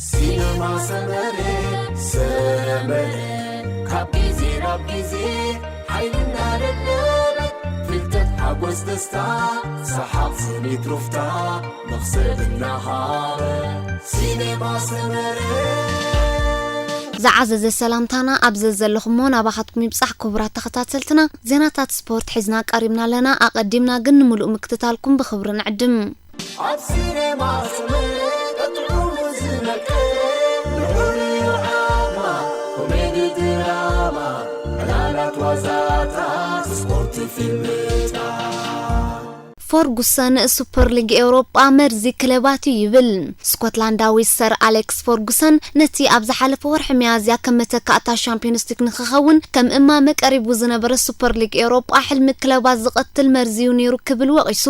ሲነማ ሰመረ፣ ሰመረ፣ ካብ ግዜ ናብ ግዜ ሓይልና ደደበ፣ ፍልጠት ሓጎስ ደስታ፣ ሰሓቕ ስኒት ሩፍታ፣ መኽሰብ እናሃበ፣ ሲነማ ሰመረ። ዝዓዘዘ ሰላምታና ኣብ ዘዘለኹሞ ናባኻትኩም ይብጻሕ። ክቡራት ተኸታተልትና፣ ዜናታት ስፖርት ሒዝና ቀሪብና ኣለና። ኣቐዲምና ግን ንምሉእ ምክትታልኩም ብኽብሪ ንዕድም። ኣብ ሲኔማ ሰመረ ጥዑሙ ዝመቀ፣ ልዑል እዩ ዓቕማ፣ ኮሜዲ ድራማ፣ ዕላላት ዋዛታት፣ ስፖርት ፊልምታት። ፈርጉሰን ሱፐር ሊግ ኤውሮጳ መርዚ ክለባት እዩ ይብል። ስኮትላንዳዊ ሰር ኣሌክስ ፈርጉሰን ነቲ ኣብ ዝሓለፈ ወርሒ ሚያዝያ ከም መተካእታ ሻምፒዮንስ ሊግ ንክኸውን ከም እማመ ቀሪቡ ዝነበረ ሱፐር ሊግ ኤውሮጳ ሕልሚ ክለባት ዝቐትል መርዚ እዩ ነይሩ ክብል ወቒሱ።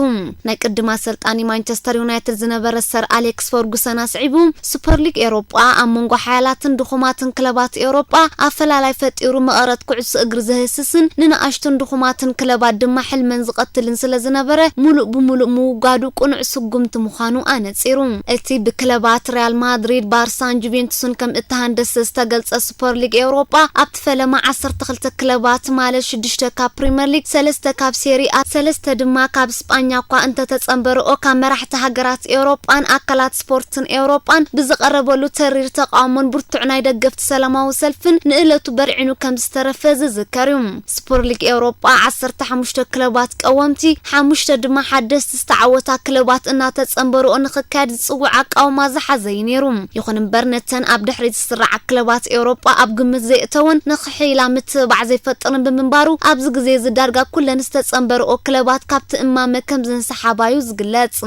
ናይ ቅድም ኣሰልጣኒ ማንቸስተር ዩናይትድ ዝነበረ ሰር ኣሌክስ ፈርጉሰን ኣስዒቡ፣ ሱፐር ሊግ ኤውሮጳ ኣብ መንጎ ሓያላትን ድኹማትን ክለባት ኤውሮጳ ኣፈላላይ ፈጢሩ መቐረት ኩዕሶ እግሪ ዘህስስን ንንኣሽቱን ድኹማትን ክለባት ድማ ሕልመን ዝቐትልን ስለ ዝነበረ ሙሉእ ብሙሉእ ምውጋዱ ቅኑዕ ስጉምቲ ምዃኑ ኣነጺሩ። እቲ ብክለባት ሪያል ማድሪድ፣ ባርሳን ጁቬንቱስን ከም እተሃንደሰ ዝተገልጸ ሱፐር ሊግ ኤውሮጳ ኣብቲ ፈለማ ዓሰርተ ክልተ ክለባት ማለት ሽዱሽተ ካብ ፕሪምየር ሊግ፣ ሰለስተ ካብ ሴሪ ኣ፣ ሰለስተ ድማ ካብ ስጳኛ እኳ እንተተጸንበረኦ ካብ መራሕቲ ሃገራት ኤውሮጳን ኣካላት ስፖርትን ኤውሮጳን ብዝቐረበሉ ተሪር ተቓውሞን ብርቱዕ ናይ ደገፍቲ ሰላማዊ ሰልፍን ንእለቱ በርዒኑ ከም ዝተረፈ ዝዝከር እዩ። ሱፐር ሊግ ኤውሮጳ ዓሰርተ ሓሙሽተ ክለባት ቀወምቲ፣ ሓሙሽተ ድማ ሓደስቲ ዝተዓወታ ክለባት እናተጸንበርኦ ንኽካየድ ዝጽውዕ ኣቃውማ ዝሓዘ እዩ ነይሩ። ይኹን እምበር ነተን ኣብ ድሕሪት ዝስራዓ ክለባት ኤውሮጳ ኣብ ግምት ዘየእተወን ንኽሕይላ ምትብባዕ ዘይፈጥርን ብምንባሩ ኣብዚ ግዜ እዚ ዳርጋ ኩለን ዝተጸንበርኦ ክለባት ካብቲ እማመ ከም ዘንሰሓባ እዩ ዝግለጽ።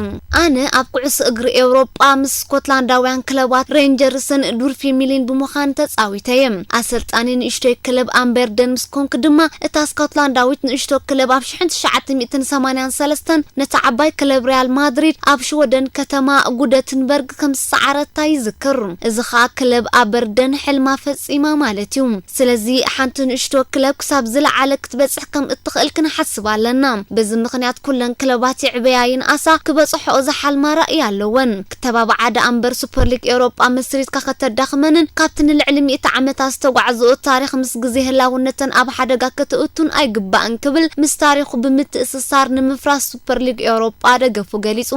ኣነ ኣብ ኩዕሶ እግሪ ኤውሮጳ ምስ ስኮትላንዳውያን ክለባት ሬንጀርስን ዱርፊ ሚሊን ብምዃን ተጻዊተ እየ። ኣሰልጣኒ ንእሽቶይ ክለብ ኣምበርደን ምስ ኮንኩ ድማ እታ ስኮትላንዳዊት ንእሽቶ ክለብ ኣብ ሽሕን ትሽዓተ ሚእትን ሰማንያን ሰለስተን ነታ ዓባይ ክለብ ሪያል ማድሪድ ኣብ ሽወደን ከተማ ጉደትንበርግ ከም ዝሰዓረታ ይዝክር። እዚ ኸኣ ክለብ ኣበርደን ሕልማ ፈጺማ ማለት እዩ። ስለዚ ሓንቲ ንእሽቶ ክለብ ክሳብ ዝለዓለ ክትበጽሕ ከም እትኽእል ክንሓስብ ኣለና። በዚ ምኽንያት ኩለን ክለባት ይዕበያ ይንኣሳ ክበጽሕኦ ዝሓልማ ራእይ ኣለወን። ክተባብዓ ደኣ እምበር ሱፐር ሊግ ኤውሮጳ መስሪትካ ከተዳኽመንን ካብቲ ንልዕሊ ሚእቲ ዓመታት ዝተጓዕዝኦ ታሪኽ ምስ ግዜ ህላውነተን ኣብ ሓደጋ ከተእቱን ኣይግባእን ክብል ምስ ታሪኹ ብምትእስሳር ንምፍራስ ሱፐር ሊግ ኤውሮጳ ደገፉ ገሊጹ።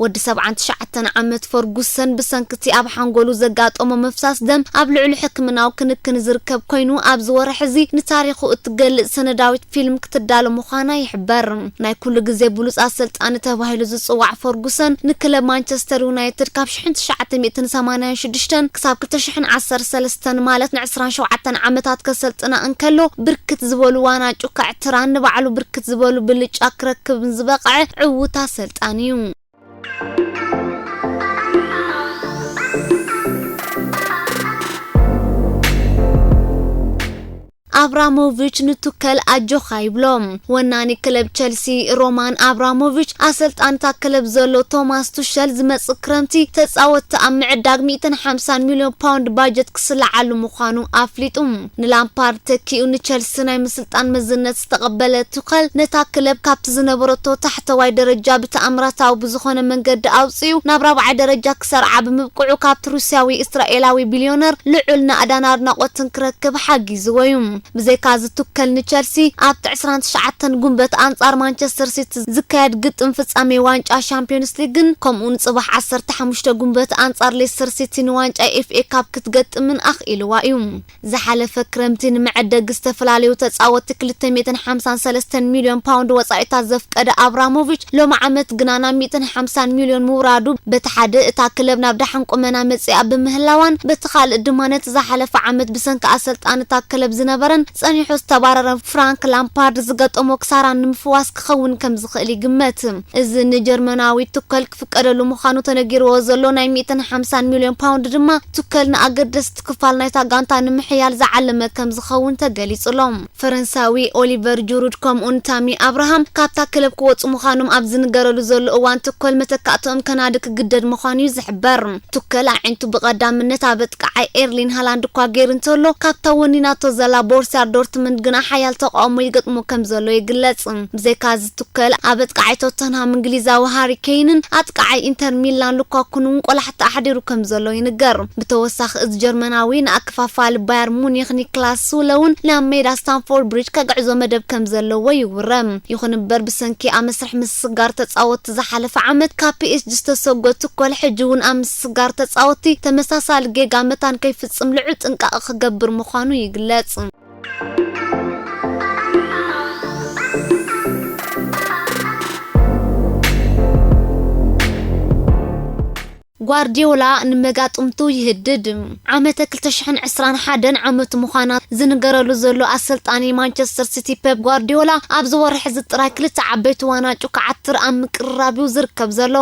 ወዲ ሰብዓን ትሽዓተን ዓመት ፈርጉሰን ብሰንኪ እቲ ኣብ ሓንጎሉ ዘጋጠሞ ምፍሳስ ደም ኣብ ልዕሊ ሕክምናዊ ክንክን ዝርከብ ኮይኑ፣ ኣብዚ ወርሒ እዚ ንታሪኹ እትገልጽ ሰነዳዊት ፊልም ክትዳሎ ምዃና ይሕበር። ናይ ኩሉ ግዜ ብሉጽ ኣሰልጣኒ ተባሂሉ ዝጽዋዕ ፈርጉሰን ንክለብ ማንቸስተር ዩናይትድ ካብ ሽሕን ትሽዓተ ሚእትን ሰማንያን ሽዱሽተን ክሳብ ክልተ ሽሕን ዓሰርተ ሰለስተን ማለት ንዕስራን ሸውዓተን ዓመታት ከሰልጥና እንከሎ ብርክት ዝበሉ ዋናጩ ከዕትራን ንባዕሉ ብርክት ዝበሉ ብልጫ ክረክብን ዝበቕዐ ዕዉት ኣሰልጣኒ እዩ። ኣብራሞቪች ንቱከል ኣጆኻ ይብሎ። ወናኒ ክለብ ቸልሲ ሮማን ኣብራሞቪች ኣሰልጣንታ ክለብ ዘሎ ቶማስ ቱሸል ዝመጽእ ክረምቲ ተጻወትቲ ኣብ ምዕዳግ ሚእትን ሓምሳን ሚልዮን ፓውንድ ባጀት ክስልዓሉ ምዃኑ ኣፍሊጡ። ንላምፓርድ ተኪኡ ንቸልሲ ናይ ምስልጣን መዝነት ዝተቐበለ ቱኸል ነታ ክለብ ካብቲ ዝነበረቶ ታሕተዋይ ደረጃ ብተኣምራታዊ ብዝኾነ መንገዲ ኣውጺኡ ናብ ራብዓይ ደረጃ ክሰርዓ ብምብቅዑ ካብቲ ሩስያዊ እስራኤላዊ ቢልዮነር ልዑል ናእዳን ኣድናቖትን ክረክብ ሓጊዝዎ እዩ። ብዘይካ እዚ ቱከል ንቸልሲ ኣብቲ ዕስራን ትሽዓተን ጉንበት ኣንጻር ማንቸስተር ሲቲ ዝካየድ ግጥም ፍጻሜ ዋንጫ ሻምፒዮንስ ሊግን ከምኡውን ጽባሕ ዓሰርተ ሓሙሽተ ጉንበት ኣንጻር ሌስተር ሲቲ ንዋንጫ ኤፍ ኤ ካፕ ክትገጥምን ኣኽኢልዋ እዩ። ዝሓለፈ ክረምቲ ንመዐደጊ ዝተፈላለዩ ተጻወትቲ ክልተ ሚእትን ሓምሳን ሰለስተን ሚልዮን ፓውንድ ወጻኢታት ዘፍቀደ ኣብራሞቪች ሎም ዓመት ግና ናብ ሚእትን ሓምሳን ሚልዮን ምውራዱ በቲ ሓደ እታ ክለብ ናብ ደሓን ቁመና መጺኣ ብምህላዋን በቲ ካልእ ድማ ነቲ ዝሓለፈ ዓመት ብሰንኪ ኣሰልጣኒ እታ ክለብ ዝነበረን ጸኒሑ ዝተባረረን ፍራንክ ላምፓርድ ዝገጠሞ ክሳራ ንምፍዋስ ክኸውን ከም ዝኽእል ይግመት። እዚ ንጀርመናዊ ቱከል ክፍቀደሉ ምዃኑ ተነጊርዎ ዘሎ ናይ ሚእትን ሓምሳን ሚልዮን ፓውንድ ድማ ቱከል ንኣገደስቲ ክፋል ናይታ ጋንታ ንምሕያል ዝዓለመ ከም ዝኸውን ተገሊጹ ኣሎ። ፈረንሳዊ ኦሊቨር ጁሩድ ከምኡን ታሚ ኣብርሃም ካብታ ክለብ ክወጹ ምዃኖም ኣብ ዝንገረሉ ዘሎ እዋን ቱከል መተካእትኦም ከናዲ ክግደድ ምዃኑ እዩ ዝሕበር። ቱከል ኣዒንቱ ብቐዳምነት ኣብ ኣጥቃዓይ ኤርሊን ሃላንድ እኳ ገይሩ እንተሎ ካብታ ወኒናቶ ዘላ ቦርሳ ቦሩሲያ ዶርትመንድ ግና ሓያል ተቃውሞ ይገጥሞ ከም ዘሎ ይግለጽ። ብዘይካ እዚ ትከል ኣብ ኣጥቃዓይ ቶተንሃም እንግሊዛዊ ሃሪ ኬይንን ኣጥቃዓይ ኢንተር ሚላን ሉካኩን እውን ቆላሕታ ኣሕዲሩ ከም ዘሎ ይንገር። ብተወሳኺ እዚ ጀርመናዊ ንኣከፋፋሊ ባየር ሙኒክ ኒክላስ ሱለ እውን ናብ ሜዳ ስታንፎርድ ብሪጅ ከግዕዞ መደብ ከም ዘለዎ ይውረ። ይኹን እምበር ብሰንኪ ኣብ መስርሕ ምስስጋር ተጻወትቲ ዝሓለፈ ዓመት ካብ ፒ ኤስ ጂ ዝተሰጎ ትኮል ሕጂ እውን ኣብ ምስስጋር ተጻወትቲ ተመሳሳሊ ጌጋ መታን ከይፍጽም ልዑል ጥንቃቐ ክገብር ምዃኑ ይግለጽ። ጓርዲዮላ ንመጋጥምቱ ይህድድ። ዓመተ ክልተ ሽሕን ዕስራን ሓደን ዓመቱ ምዃና ዝንገረሉ ዘሎ ኣሰልጣኒ ማንቸስተር ሲቲ ፔፕ ጓርዲዮላ ኣብዚ ወርሒ እዚ ጥራይ ክልተ ዓበይቲ ዋናጩ ክዓትር ኣብ ምቅርራብ እዩ ዝርከብ ዘሎ።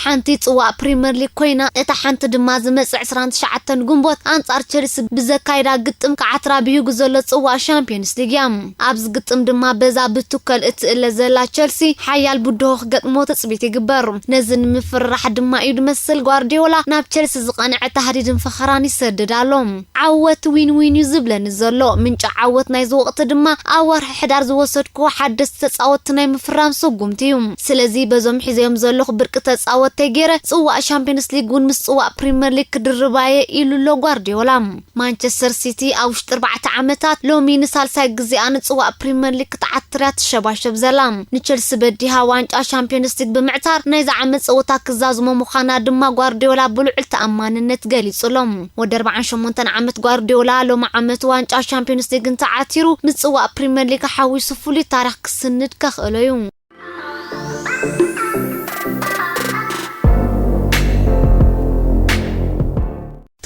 ሓንቲ ጽዋእ ፕሪምየር ሊግ ኮይና፣ እታ ሓንቲ ድማ ዝመጽእ ዕስራን ትሽዓተን ግንቦት ኣንጻር ቸልሲ ብዘካይዳ ግጥም ክዓትራ ብሂጉ ዘሎ ጽዋእ ሻምፒዮንስ ሊግ እያ። ኣብዚ ግጥም ድማ በዛ ብቱከል እትእለ ዘላ ቸልሲ ሓያል ብድሆ ክገጥሞ ትጽቢት ይግበር። ነዚ ንምፍርራሕ ድማ እዩ ዝመስል ጓርዲዮላ ናብ ቸልሲ ዝቐንዐ ታህዲድን ፈኸራን ይሰድድ ኣሎ። ዓወት ዊን ዊን እዩ ዝብለኒ ዘሎ። ምንጪ ዓወት ናይዚ ወቕቲ ድማ ኣብ ወርሒ ሕዳር ዝወሰድክዎ ሓደስቲ ተጻወትቲ ናይ ምፍራም ስጉምቲ እዩ። ስለዚ በዞም ሒዘዮም ዘለኹ ብርቂ ተጻወትተይ ገይረ ጽዋእ ሻምፒዮንስ ሊግ እውን ምስ ጽዋእ ፕሪምየር ሊግ ክድርባየ ኢሉ ኣሎ ጓርዲዮላ። ማንቸስተር ሲቲ ኣብ ውሽጢ ኣርባዕተ ዓመታት ሎሚ ንሳልሳይ ግዜኣ ንጽዋእ ፕሪምየር ሊግ ክትዓትር እያ ትሸባሸብ ዘላ። ንቸልሲ በዲሃ ዋንጫ ሻምፒዮንስ ሊግ ብምዕታር ናይዚ ዓመት ጸወታ ክዛዝሞ ምዃና ድማ ጓርዲዮላ ብልዑል ተኣማንነት ገሊጹ ኣሎ። ወዲ ኣርባዓን ሸሞንተን ዓመት ጓርዲዮላ ሎሚ ዓመት ዋንጫ ሻምፒዮንስ ሊግ እንተዓቲሩ ምስ ጽዋእ ፕሪምየር ሊግ ሓዊሱ ፍሉይ ታሪኽ ክስንድ ከኽእሎ እዩ።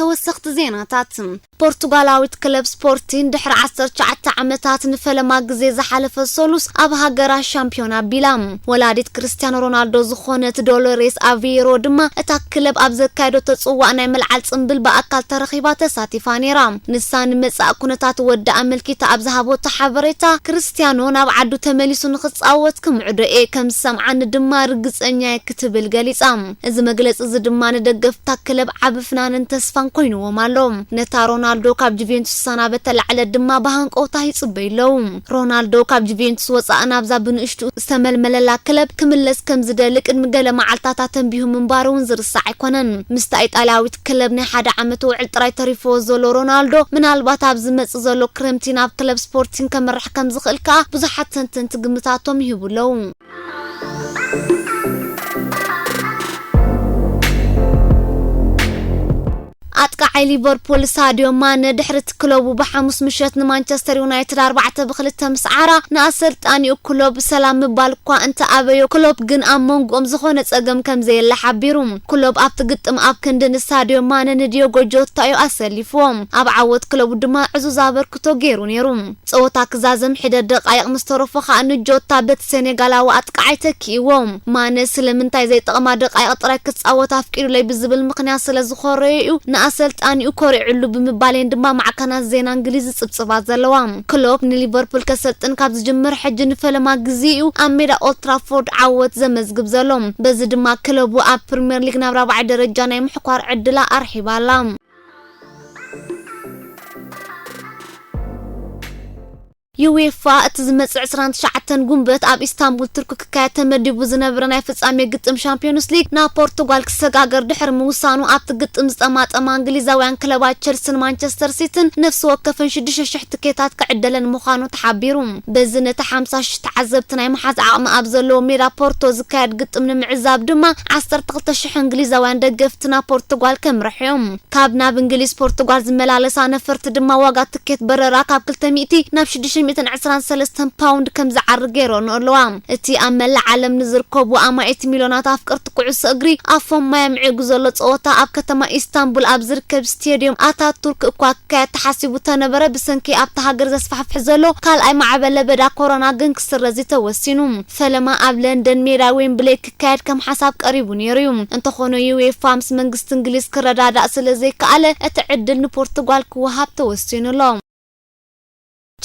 ተወሰኽቲ ዜናታት። ፖርቱጋላዊት ክለብ ስፖርቲን ድሕሪ ዓሰርተ ትሽዓተ ዓመታት ንፈለማ ግዜ ዝሓለፈ ሰሉስ ኣብ ሃገራ ሻምፒዮን ኣቢላ። ወላዲት ክርስቲያኖ ሮናልዶ ዝኾነት ዶሎሬስ ኣቬሮ ድማ እታ ክለብ ኣብ ዘካየደቶ ጽዋእ ናይ ምልዓል ጽምብል ብኣካል ተረኺባ ተሳቲፋ ነይራ። ንሳ ንመጻእ ኩነታት ወዲ ኣመልኪታ ኣብ ዝሃበቶ ሓበሬታ፣ ክርስቲያኖ ናብ ዓዱ ተመሊሱ ንኽጻወት ክምዕዶ እየ፣ ከም ዝሰምዓኒ ድማ ርግጸኛ እየ ክትብል ገሊጻ። እዚ መግለጺ እዚ ድማ ንደገፍታ ክለብ ዓቢ ፍናንን ተስፋን ኮይንዎም ኣሎ። ነታ ሮናልዶ ካብ ጁቬንቱስ ዝሰናበተ ላዕለት ድማ ብሃንቀውታ ይጽበዩ ኣለዉ። ሮናልዶ ካብ ጁቬንቱስ ወጻኢ ናብዛ ብንእሽቱ ዝተመልመለላ ክለብ ክምለስ ከም ዝደሊ ቅድሚ ገለ መዓልታት ኣተንቢሁ ምንባሩ እውን ዝርሳዕ ኣይኮነን። ምስታ ኢጣልያዊት ክለብ ናይ ሓደ ዓመት ውዕል ጥራይ ተሪፍዎ ዘሎ ሮናልዶ፣ ምናልባት ኣብ ዝመጽእ ዘሎ ክረምቲ ናብ ክለብ ስፖርቲን ከምርሕ ከም ዝኽእል ከኣ ብዙሓት ተንተንቲ ግምታቶም ይህቡ ኣለዉ። ኣጥቃዓይ ሊቨርፑል ሳድዮ ማነ ድሕሪ እቲ ክለቡ ብሓሙስ ምሸት ንማንቸስተር ዩናይትድ ኣርባዕተ ብክልተ ምስ ዓራ፣ ንኣሰልጣኒኡ ክሎፕ ሰላም ምባል እኳ እንተ ኣበዮ፣ ክሎፕ ግን ኣብ መንጎኦም ዝኾነ ጸገም ከም ዘየለ ሓቢሩ። ክሎፕ ኣብቲ ግጥም ኣብ ክንዲ ንሳድዮ ማነ ንዲዮጎ ጆታ እዩ ኣሰሊፍዎም። ኣብ ዓወት ክለቡ ድማ ዕዙዝ ኣበርክቶ ገይሩ ነይሩ። ጸወታ ክዛዘም ሒደት ደቃይቕ ምስ ተረፎ ከኣ ንጆታ በቲ ሴኔጋላዊ ኣጥቃዓይ ተኪእዎ። ማነ ስለምንታይ ዘይጠቕማ ደቃይቕ ጥራይ ክጻወት ኣፍቂዱለይ ብዝብል ምኽንያት ስለ ዝኾረዮ እዩ ንኣሰልጣኒኡ ኮሪዕሉ ብምባል እየን ድማ ማዕከናት ዜና እንግሊዝ ዝጽብጽባ ዘለዋ። ክሎፕ ንሊቨርፑል ከሰልጥን ካብ ዝጅምር ሕጂ ንፈለማ ግዜ እዩ ኣብ ሜዳ ኦልትራፎርድ ዓወት ዘመዝግብ ዘሎ። በዚ ድማ ክለቡ ኣብ ፕሪምየር ሊግ ናብ ራብዓይ ደረጃ ናይ ምሕኳር ዕድላ ኣርሒባ ኣላ። ዩዌፋ እቲ ዝመጽእ ዕስራን ትሽዓተን ጉንበት ኣብ ኢስታንቡል ቱርክ ክካየድ ተመዲቡ ዝነበረ ናይ ፍጻሜ ግጥም ሻምፒዮንስ ሊግ ናብ ፖርቱጋል ክሰጋገር ድሕሪ ምውሳኑ፣ ኣብቲ ግጥም ዝጠማጠማ እንግሊዛውያን ክለባት ቸልስን ማንቸስተር ሲቲን ነፍሲ ወከፈን ሽዱሽተ ሽሕ ትኬታት ክዕደለን ምዃኑ ተሓቢሩ። በዚ ነቲ ሓምሳ ሽሕ ተዓዘብቲ ናይ ምሓዝ ዓቕሚ ኣብ ዘለዎ ሜዳ ፖርቶ ዝካየድ ግጥም ንምዕዛብ ድማ ዓሰርተ ክልተ ሽሕ እንግሊዛውያን ደገፍቲ ናብ ፖርቱጋል ከምርሑ እዮም። ካብ ናብ እንግሊዝ ፖርቱጋል ዝመላለሳ ነፈርቲ ድማ ዋጋ ትኬት በረራ ካብ ክልተ ሚእቲ ናብ ሽዱሽተ ሚእትን ዕስራን ሰለስተን ፓውንድ ከም ዝዓርግ ገይረንኦ ኣለዋ። እቲ ኣብ መላእ ዓለም ንዝርከቡ ኣማኢት ሚልዮናት ኣፍቀርቲ ኩዕሶ እግሪ ኣፎም ማይ ኣምዒጉ ዘሎ ጸወታ ኣብ ከተማ ኢስታንቡል ኣብ ዝርከብ ስቴድዮም ኣታቱርክ እኳ ክካየድ ተሓሲቡ ተነበረ፣ ብሰንኪ ኣብታ ሃገር ዘስፋሕፍሕ ዘሎ ካልኣይ ማዕበል ለበዳ ኮሮና ግን ክስረዝ እዩ ተወሲኑ። ፈለማ ኣብ ለንደን ሜዳ ዌምብሌይ ክካየድ ከም ሓሳብ ቀሪቡ ነይሩ እዩ። እንተኾነ ዩዌፋ ምስ መንግስቲ እንግሊዝ ክረዳዳእ ስለ ዘይከኣለ እቲ ዕድል ንፖርቱጋል ክወሃብ ተወሲኑ ኣሎ።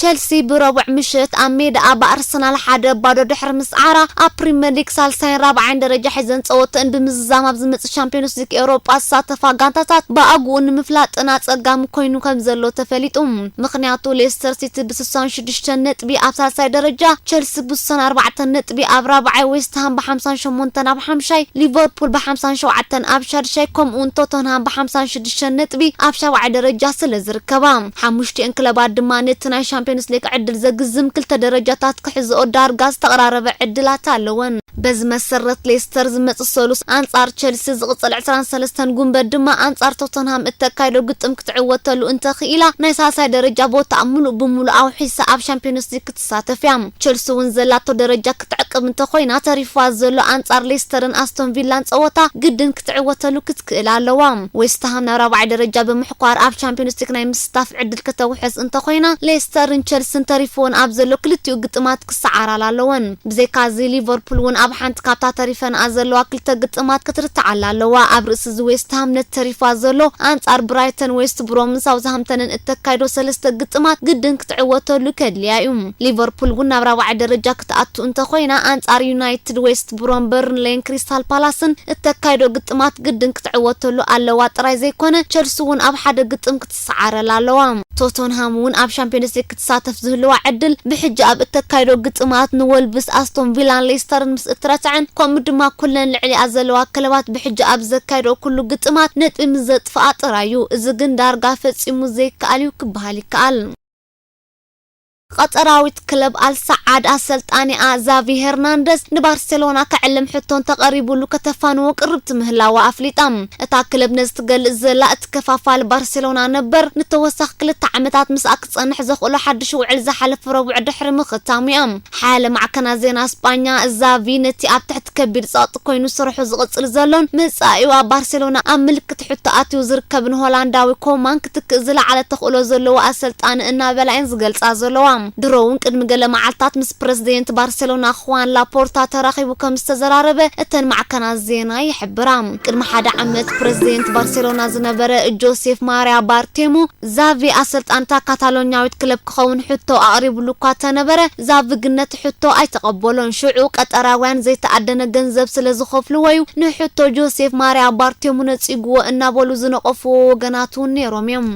ቸልሲ ብረቡዕ ምሽት ኣብ ሜዳኣ ብኣርሰናል ሓደ ባዶ ድሕሪ ምስዓራ፣ ኣብ ፕሪምየር ሊግ ሳልሳይን ራብዓይን ደረጃ ሒዘን ጸወተን ብምዝዛም ኣብ ዝመጽእ ቻምፒዮንስ ሊግ ኤውሮጳ ዝሳተፋ ጋንታታት ብኣግኡ ንምፍላጥን ኣጸጋሚ ኮይኑ ከም ዘሎ ተፈሊጡ። ምኽንያቱ ሌስተር ሲቲ ብ ስሳን ሽዱሽተን ነጥቢ ኣብ ሳልሳይ ደረጃ፣ ቸልሲ ብ ስሳን ኣርባዕተን ነጥቢ ኣብ ራብዓይ፣ ዌስትሃም ብ ሓምሳን ሸሞንተን ኣብ ሓምሻይ፣ ሊቨርፑል ብ ሓምሳን ሸውዓተን ኣብ ሻድሻይ፣ ከምኡውን ቶተንሃም ብ ሓምሳን ሽዱሽተን ነጥቢ ኣብ ሻብዓይ ደረጃ ስለ ዝርከባ፣ ሓሙሽቲኤን ክለባት ድማ ነቲ ናይ ሻምፒዮንስ ሊግ ዕድል ዘግዝም ክልተ ደረጃታት ክሕዝኦ ዳርጋ ዝተቐራረበ ዕድላት ኣለወን። በዚ መሰረት ሌስተር ዝመጽእ ሰሉስ ኣንጻር ቸልሲ፣ ዝቕጽል ዕስራን ሰለስተን ጉንበት ድማ ኣንጻር ቶተንሃም እተካይዶ ግጥም ክትዕወተሉ እንተኽኢላ፣ ናይ ሳልሳይ ደረጃ ቦታ ሙሉእ ብሙሉእ ኣውሒሳ ኣብ ሻምፒዮንስ ሊግ ክትሳተፍ እያ። ቸልሲ እውን ዘላቶ ደረጃ ክትዕቅብ እንተኾይና፣ ተሪፍዋ ዘሎ ኣንጻር ሌስተርን ኣስቶን ቪላን ጸወታ ግድን ክትዕወተሉ ክትክእል ኣለዋ። ዌስትሃም ናብ ራብዓይ ደረጃ ብምሕኳር ኣብ ቻምፒዮንስ ሊግ ናይ ምስታፍ ዕድል ከተውሕስ እንተኾይና፣ ሌስተርን ቸልስን ተሪፍወን ኣብ ዘሎ ክልቲኡ ግጥማት ክሰዓራላ ኣለወን። ብዘይካዚ ሊቨርፑል እውን ኣብ ሓንቲ ካብታ ተሪፈንኣ ዘለዋ ክልተ ግጥማት ክትርትዓላ ኣለዋ። ኣብ ርእሲ እዚ ዌስትሃም ነቲ ተሪፋ ዘሎ ኣንጻር ብራይተን፣ ዌስት ብሮምን ሳውዝሃምተንን እተካይዶ ሰለስተ ግጥማት ግድን ክትዕወተሉ ከድልያ እዩ። ሊቨርፑል እውን ናብ ራብዓይ ደረጃ ክትኣቱ እንተኾይና፣ ኣንጻር ዩናይትድ፣ ዌስት ብሮም፣ በርንሌን ክሪስታል ፓላስን እተካይዶ ግጥማት ግድን ክትዕወተሉ ኣለዋ ጥራይ ዘይኮነ፣ ቸልሲ እውን ኣብ ሓደ ግጥም ክትሰዓረላ ኣለዋ። ቶተንሃም እውን ኣብ ሻምፒዮንስ ሊግ ክትሳተፍ ዝህልዋ ዕድል ብሕጂ ኣብ እተካይዶ ግጥማት ንወልቭስ፣ ኣስቶን ቪላን ሌስተርን ምስ እትረትዐን፣ ከምኡ ድማ ኩለን ልዕሊኣ ዘለዋ ክለባት ብሕጂ ኣብ ዘካይዶ ኩሉ ግጥማት ነጥቢ ምስ ዘጥፍኣ ጥራይ እዩ። እዚ ግን ዳርጋ ፈጺሙ ዘይከኣል እዩ ክበሃል ይከኣል። ቀጠራዊት ክለብ ኣልሰዓድ ኣሰልጣኒኣ ዛቪ ሄርናንደዝ ንባርሴሎና ከዕልም ሕቶ እንተቐሪቡሉ ከተፋንዎ ቅርብቲ ምህላዋ ኣፍሊጣ። እታ ክለብ ነዚ ትገልጽ ዘላ፣ እቲ ከፋፋሊ ባርሴሎና ነበር ንተወሳኺ ክልተ ዓመታት ምስኣ ክጸንሕ ዘኽእሎ ሓድሽ ውዕል ዝሓለፈ ረቡዕ ድሕሪ ምኽታሙ እያ። ሓያለ ማዕከናት ዜና ስጳኛ፣ ዛቪ ነቲ ኣብ ትሕቲ ከቢድ ጸቕጢ ኮይኑ ስርሑ ዝቕጽል ዘሎን መጻኢኡ ኣብ ባርሴሎና ኣብ ምልክት ሕቶ ኣትዩ ዝርከብን ሆላንዳዊ ኮማን ክትክእ ዝለዓለ ተኽእሎ ዘለዎ ኣሰልጣኒ እናበላ እየን ዝገልጻ ዘለዋ። ድሮ እውን ቅድሚ ገለ መዓልታት ምስ ፕረዚደንት ባርሴሎና ኹዋን ላፖርታ ተራኺቡ ከም ዝተዘራረበ እተን ማዕከናት ዜና ይሕብራ። ቅድሚ ሓደ ዓመት ፕረዚደንት ባርሴሎና ዝነበረ ጆሴፍ ማርያ ባርቴሙ፣ ዛቪ ኣሰልጣንታ ካታሎኛዊት ክለብ ክኸውን ሕቶ ኣቕሪቡሉ እኳ ተነበረ፣ ዛቪ ግን ነቲ ሕቶ ኣይተቐበሎን። ሽዑ ቀጠራውያን ዘይተኣደነ ገንዘብ ስለ ዝኸፍልዎ እዩ ንሕቶ ጆሴፍ ማርያ ባርቴሙ ነጺግዎ እናበሉ ዝነቐፍዎ ወገናት እውን ነይሮም እዮም።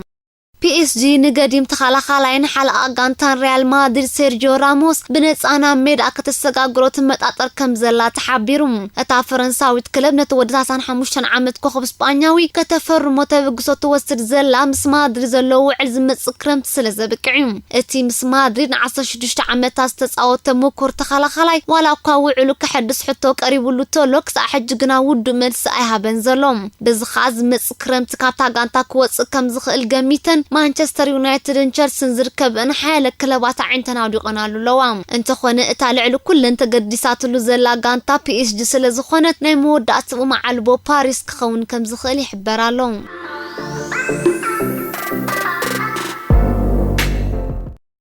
ፒ ኤስ ጂ ንገዲም ተኸላኻላይን ሓለቓ ጋንታን ሪያል ማድሪድ ሴርጂዮ ራሞስ ብነጻ ናብ ሜዳ ከተሰጋግሮ ትመጣጠር ከም ዘላ ተሓቢሩ። እታ ፈረንሳዊት ክለብ ነቲ ወዲ ሰላሳን ሓሙሽተን ዓመት ኮኸብ ስጳኛዊ ከተፈርሞ ተበግሶ ትወስድ ዘላ፣ ምስ ማድሪድ ዘለዎ ውዕል ዝመጽእ ክረምቲ ስለ ዘብቅዕ እዩ። እቲ ምስ ማድሪድ ንዓሰርተ ሽዱሽተ ዓመታት ዝተጻወተ ምኩር ተኸላኻላይ፣ ዋላ እኳ ውዕሉ ከሐድስ ሕቶ ቀሪቡሉ ተሎ፣ ክሳዕ ሕጂ ግና ውዱእ መልሲ ኣይሃበን ዘሎ። በዚ ኸኣ ዝመጽእ ክረምቲ ካብታ ጋንታ ክወጽእ ከም ዝኽእል ገሚተን፣ ማንቸስተር ዩናይትድን ቸልስን ዝርከበን ሓያለ ክለባት ኣዒንተን ኣውዲቐናሉ ኣለዋ። እንተኾነ፣ እታ ልዕሊ ኩለን ተገዲሳትሉ ዘላ ጋንታ ፒ ኤስ ጂ ስለ ዝኾነት፣ ናይ መወዳእትኡ መዓልቦ ፓሪስ ክኸውን ከም ዝኽእል ይሕበር ኣሎ።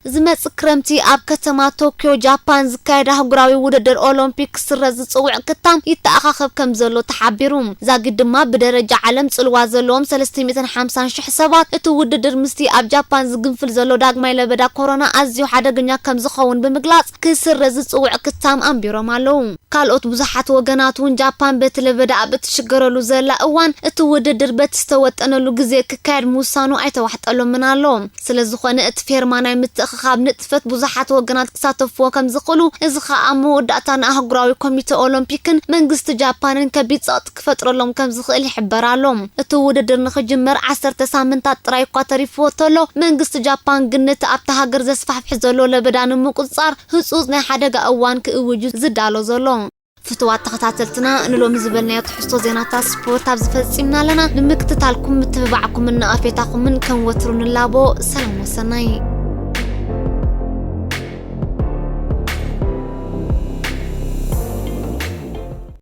ዝመጽእ ክረምቲ ኣብ ከተማ ቶክዮ ጃፓን ዝካየድ ኣህጉራዊ ውድድር ኦሎምፒክ ክስረዝ ዝጽውዕ ክታም ይተኣኻኸብ ከም ዘሎ ተሓቢሩ። ዛጊድ ድማ ብደረጃ ዓለም ጽልዋ ዘለዎም ሰለስተ ሚእትን ሓምሳን ሽሕ ሰባት እቲ ውድድር ምስቲ ኣብ ጃፓን ዝግንፍል ዘሎ ዳግማይ ለበዳ ኮሮና ኣዝዩ ሓደገኛ ከም ዝኸውን ብምግላጽ ክስረዝ ዝጽውዕ ክታም ኣንቢሮም ኣለዉ። ካልኦት ብዙሓት ወገናት እውን ጃፓን በቲ ለበዳ ኣብ እትሽገረሉ ዘላ እዋን እቲ ውድድር በቲ ዝተወጠነሉ ግዜ ክካየድ ምውሳኑ ኣይተዋሕጠሎምን ኣሎ። ስለ ዝኾነ እቲ ፌርማ ናይ ምትእኽኻብ ንጥፈት ብዙሓት ወገናት ክሳተፍዎ ከም ዝኽእሉ፣ እዚ ኸኣ ኣብ መወዳእታ ንኣህጉራዊ ኮሚተ ኦሎምፒክን መንግስቲ ጃፓንን ከቢድ ጸቕጢ ክፈጥረሎም ከም ዝኽእል ይሕበር ኣሎ። እቲ ውድድር ንኽጅመር ዓሰርተ ሳምንታት ጥራይ እኳ ተሪፍዎ ተሎ፣ መንግስቲ ጃፓን ግን ነቲ ኣብታ ሃገር ዘስፋሕፍሕ ዘሎ ለበዳ ንምቁጽጻር ህጹጽ ናይ ሓደጋ እዋን ክእውጅ ዝዳሎ ዘሎ። ፍቱዋት ተኸታተልትና፣ ንሎሚ ዝበልናዮ ትሕዝቶ ዜናታት ስፖርት ኣብዚ ፈጺምና ኣለና። ንምክትታልኩም፣ ምትብባዕኩምን ነቐፌታኹምን ከም ወትሩ ንላቦ። ሰላም ወሰናይ።